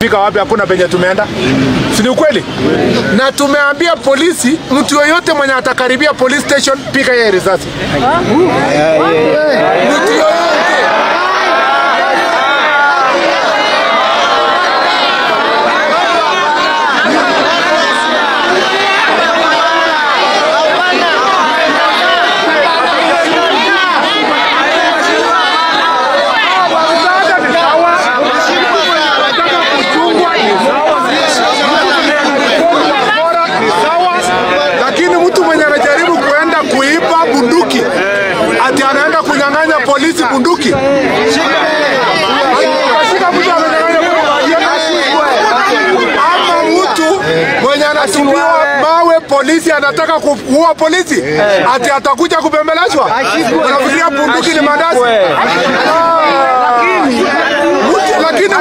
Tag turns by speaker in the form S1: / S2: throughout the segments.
S1: Tumefika wapi? Hakuna penye tumeenda. Si ni ukweli? Na tumeambia polisi, mtu yoyote mwenye atakaribia police station, piga yeye risasi. Mtu yoyote. Polisi bunduki. Ama mtu mwenye anatupiwa mawe polisi anataka kuua polisi, ati atakuja kubembelezwa. Unafikiria bunduki ni mandazi? Lakini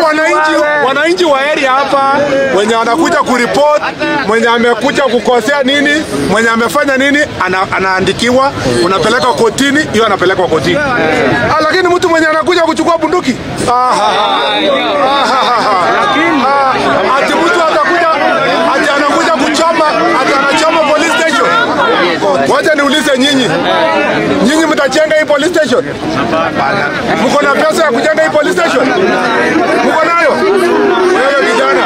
S1: wananchi wa area hapa wenye wanakuja kuripot, mwenye amekuja kukosea nini, mwenye amefanya nini, anaandikiwa, unapeleka kotini, hiyo anapelekwa kotini. Lakini mtu mwenye anakuja kuchukua bunduki, ati mtu atakuja, ati anakuja kuchoma, ati anachoma police station. Wacha niulize nyinyi. Nyinyi mtajenga hii police station? Mko na pesa ya kujenga hii police station? Mko nayo? Wewe kijana,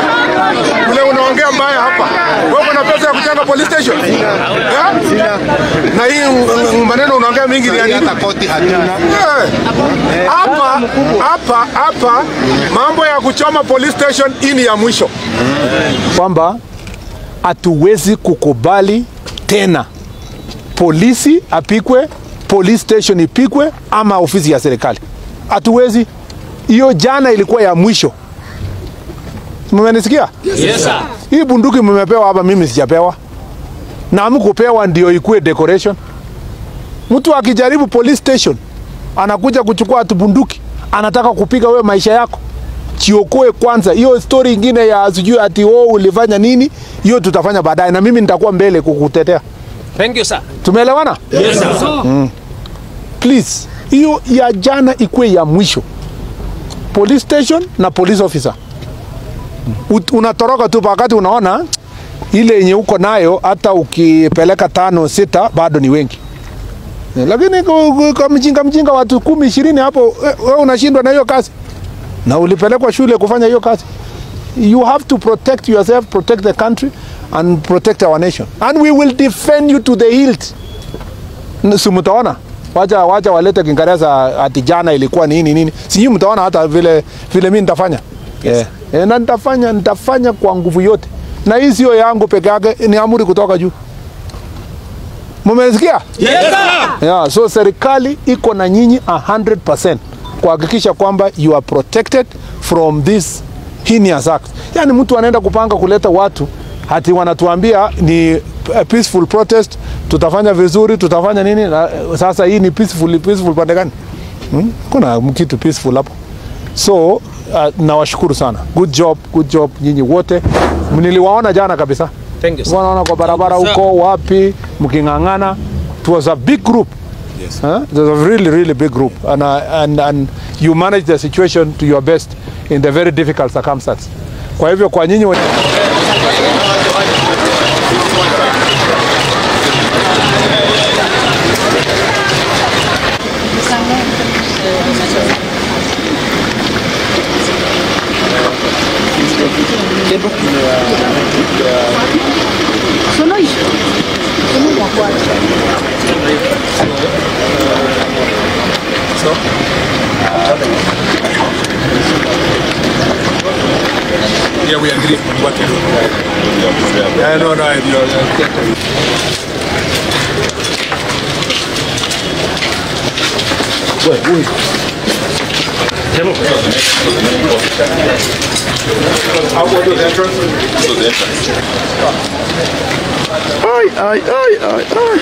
S1: ule unaongea mbaya hapa. Wewe uko na pesa ya kujenga police station? Na hii maneno unaongea mingi ni nini? Hapa hapa hapa mambo ya kuchoma police station hii ni ya mwisho. Kwamba hatuwezi kukubali tena polisi apikwe, police station ipikwe, ama ofisi ya serikali. Hatuwezi. Hiyo jana ilikuwa ya mwisho. Mmenisikia?
S2: Yes sir.
S1: Hii bunduki mmepewa hapa, mimi sijapewa. Na hamkupewa ndio ikue decoration. Mtu akijaribu police station anakuja kuchukua tu bunduki, anataka kupiga wewe maisha yako. Chiokoe kwanza. Hiyo story ingine ya sijui ati wewe ulifanya nini, hiyo tutafanya baadaye na mimi nitakuwa mbele kukutetea.
S2: Thank you sir.
S1: Tumeelewana?
S2: Yes sir.
S1: Please, hiyo ya jana ikue ya mwisho. Police station na police officer. Unatoroka tu wakati unaona ile yenye uko nayo, hata ukipeleka 5 6 bado ni wengi. Lakini kwa mjinga watu 10 20 hapo, wewe unashindwa na hiyo kazi. Na ulipelekwa shule kufanya hiyo kazi. You have to protect yourself, protect the country and protect our nation. And we will defend you to the hilt. Si mtaona? Wacha walete Kiingereza ati jana ilikuwa nini nini. Si mtaona hata vile mimi nitafanya.
S2: Yes.
S1: Na nitafanya kwa nguvu yote. Na hii sio yangu peke yake, ni amri kutoka juu. Mmesikia?
S2: Yes sir.
S1: Yeah, so serikali iko na nyinyi 100% kuhakikisha kwamba you are protected from this heinous act. Yani mtu anaenda kupanga kuleta watu hati wanatuambia ni peaceful protest, tutafanya vizuri, tutafanya nini, na sasa hii ni peaceful pande gani? Kuna kitu peaceful hapo. So nawashukuru sana. Good job nyinyi wote. Niliwaona jana kabisa.
S2: Thank you sir.
S1: Wanaona kwa barabara huko wapi mkingangana. It was a big group.
S2: Yes.
S1: There's a really really big group and you manage the situation to your best in the very difficult circumstances. Kwa hivyo kwa nyinyi
S3: Yeah, we agree on what you do. Yeah, no, no, wait.
S1: Out to the entrance.
S3: So the entrance.
S4: Ai, ai, ai, ai, ai.